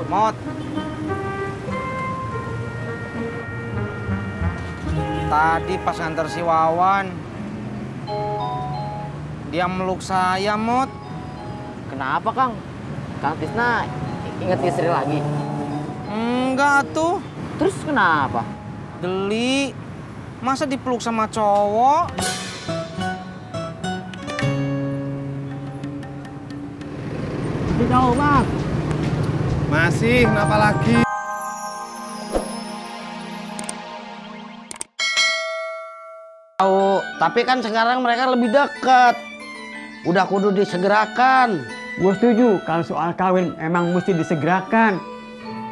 Mot. Tadi pas nganter si Wawan, dia meluk saya, Mot. Kenapa, Kang? Kang Tisna inget istri lagi? Enggak tuh. Terus kenapa? Geli. Masa dipeluk sama cowok? Jauh, Mas. Masih, kenapa lagi? Tahu, tapi kan sekarang mereka lebih dekat. Udah kudu disegerakan. Gue setuju kalau soal kawin emang mesti disegerakan.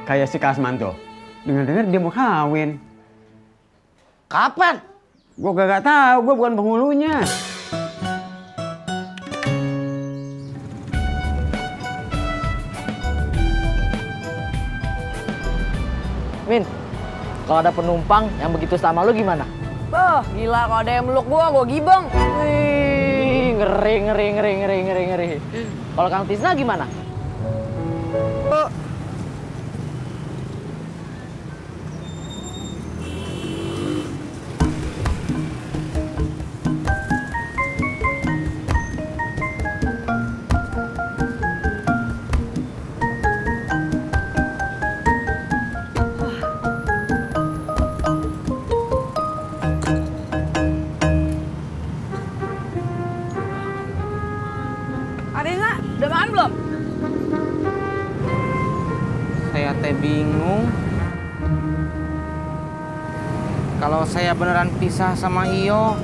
Kayak si Kasmanto. Dengar-dengar dia mau kawin. Kapan? Gue gak tahu, gue bukan penghulunya. Min, kalau ada penumpang yang begitu sama lu gimana? Gila, kalau ada yang meluk gua gibeng. Wih, ngeri. Kalau Kang Tisna gimana? Arina, udah makan belum? Saya teh bingung. Kalau saya beneran pisah sama Iyo,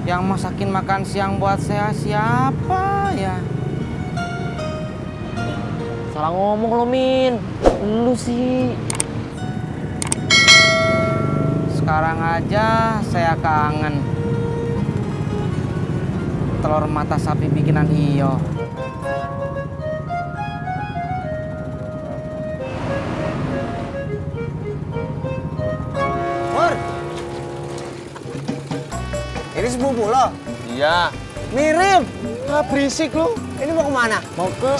yang masakin makan siang buat saya siapa ya? Salah ngomong lo, Min. Lu sih. Sekarang aja saya kangen telur mata sapi bikinan Iyo. Pur, ini sepupu lo? Iya. Mirip. Nggak berisik lu. Ini mau kemana? Mau ke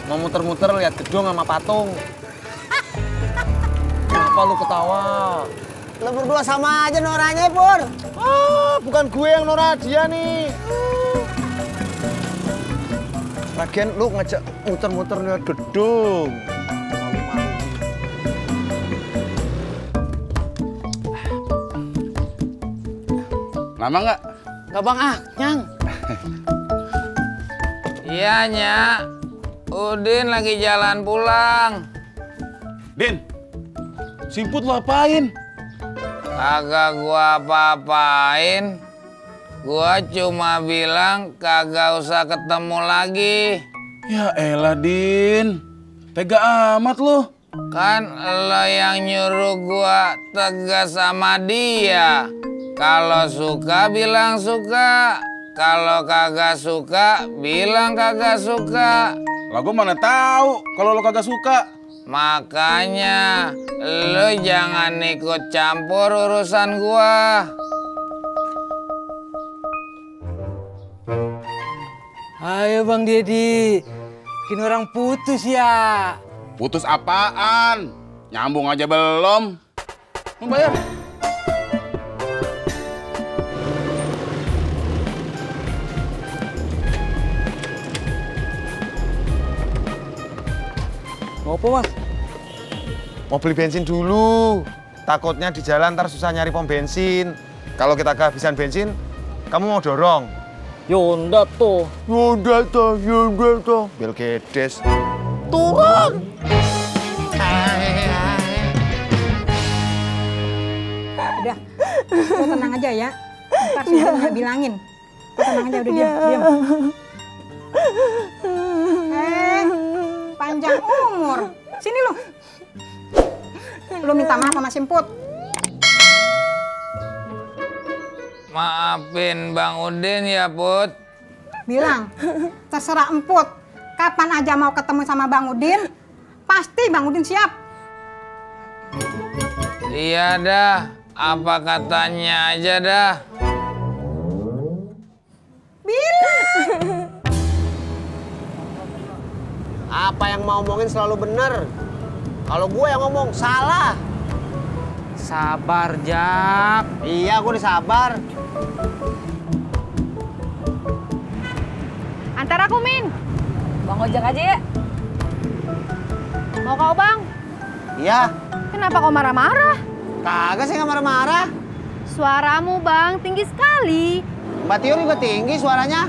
mau muter-muter lihat gedung sama patung. Kenapa lu ketawa? Lo berdua sama aja noranya, Pur. Bukan gue yang Nora, dia nih. Lagian lu ngajak muter-muter lihat gedung. Lama nggak? Gak bang Nyang. Iya, Nyak. Udin lagi jalan pulang. Din, simput lo apain? Kagak gua apa-apain. Gua cuma bilang kagak usah ketemu lagi. Ya elah, Din. Tega amat lo. Kan lo yang nyuruh gua tegas sama dia. Kalau suka bilang suka. Kalau kagak suka bilang kagak suka. Lah gue mana tahu kalau lo kagak suka. Makanya lo jangan ikut campur urusan gua. Ayo Bang Deddy, bikin orang putus ya. Putus apaan? Nyambung aja belum. Mau bayar? Mau apa, Mas? Mau beli bensin dulu. Takutnya di jalan ntar susah nyari pom bensin. Kalau kita kehabisan bensin, kamu mau dorong? Yonda tuh. Yaudah toh. Bel gedes. Turun. Udah, lo tenang aja ya. Ntar si Harunya bilangin. Lo tenang aja, udah diam. Panjang umur. Sini lo. Lo minta maaf sama Simput. Maafin Bang Udin ya, Put. Bilang, terserah Emput. Kapan aja mau ketemu sama Bang Udin, pasti Bang Udin siap. Iya dah, apa katanya aja dah. Bilang. Apa yang mau omongin selalu bener. Kalau gue yang ngomong salah. Sabar, Jak. Iya, gue udah sabar. Antar aku, Min. Bang ojek aja ya. Mau kau, Bang? Iya. Kenapa kau marah-marah? Kagak sih, nggak marah-marah. Suaramu, Bang, tinggi sekali. Mbak Tio juga tinggi suaranya.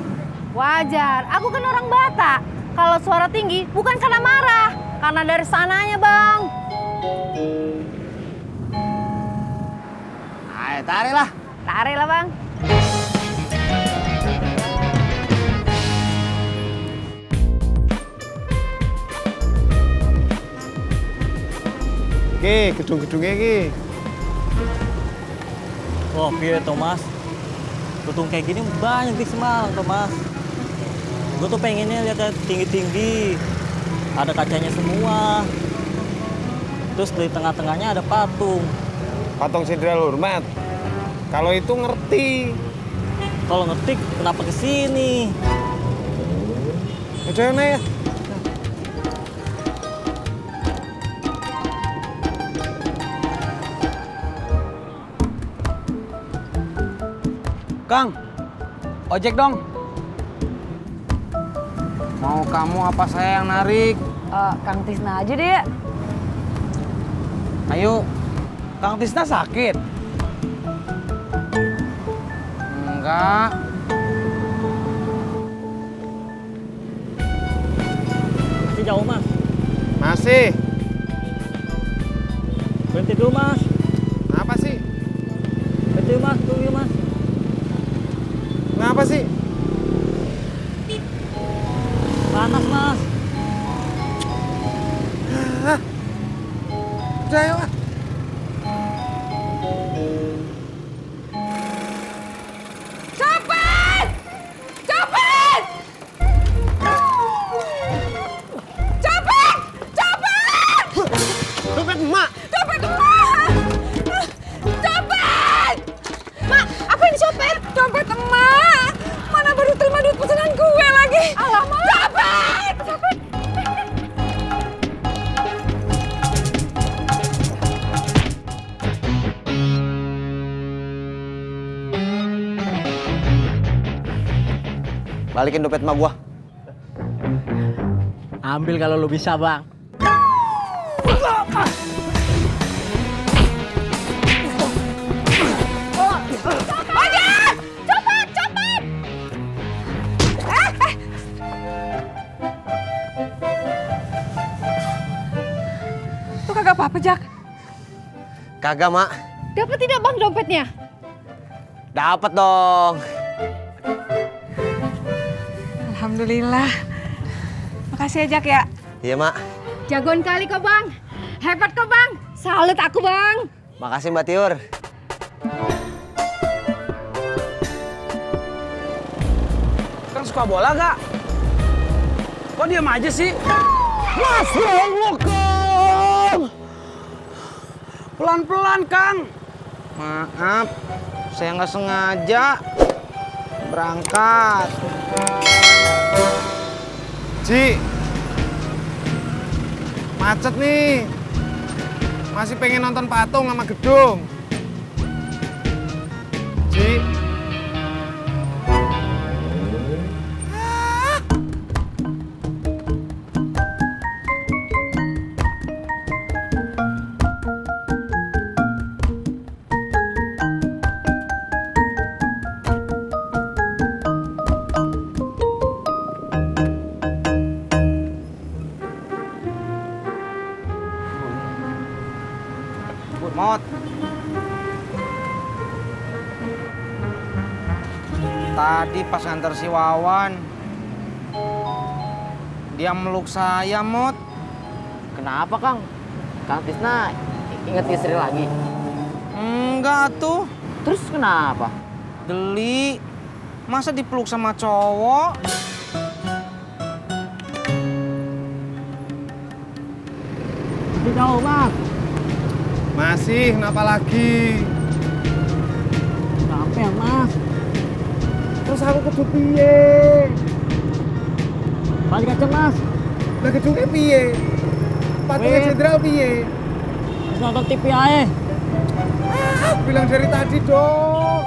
Wajar, aku kan orang Batak. Kalau suara tinggi bukan karena marah, karena dari sananya, Bang. Ayo, tarik lah. Tarik lah, Bang. Ki, gedung-gedungnya ki. Oh, piye toh, Mas? Gedung kayak gini banyak di Semarang toh, Mas. Gue tuh pengennya lihat tinggi-tinggi. Ada kacanya semua. Terus di tengah-tengahnya ada patung. Patung Jenderal Hormat. Kalau itu ngerti. Kalau ngerti, kenapa kesini? Udah, ya. Kang, ojek dong. Mau kamu apa saya yang narik? Kang Tisna aja deh ya. Ayo. Kang Tisna sakit? Enggak. Masih jauh, Mas. Masih. Berhenti dulu, Mas. Kenapa sih? Berhenti, Mas. Tunggu, Mas. Kenapa sih? Panas, Mas. Udah, ayo. Copet! Copet! Copet! Copet! Dompet emak. Copet emak! Copet! Mak, apa yang dicopet? Dompet emak! Mana baru terima duit pesanan gue lagi? Alamak! Copet! Copet! Balikin dompet emak gua. Ambil kalau lu bisa, Bang. Ojek! Copet! Copet! Tuh kagak apa-apa, Jak. Kagak, Mak. Dapat tidak, Bang, dompetnya? Dapat dong. Alhamdulillah. Makasih ya, Jak ya. Iya, Mak. Jagoan kali kok, Bang. Hebat kok, Bang. Salut aku, Bang. Makasih, Mbak Tiur. Kang suka bola gak? Kok diam aja sih? Mas, Kang! Pelan-pelan, Kang. Maaf, saya nggak sengaja. Berangkat. Ji. Macet nih. Masih pengen nonton patung sama gedung. Ji. Mot. Tadi pas nganter si Wawan, dia meluk saya, Mot. Kenapa, Kang? Kang Tisna inget istri lagi? Enggak tuh. Terus kenapa? Geli. Masa dipeluk sama cowok? Masih jauh, Mas. Masih, kenapa lagi? Capek, Mas. Terus aku kudu piye? Balik aja, Mas. Lah gedungnya piye? Patungnya jenderal piye? Terus nonton TV aja. Bilang dari tadi dong.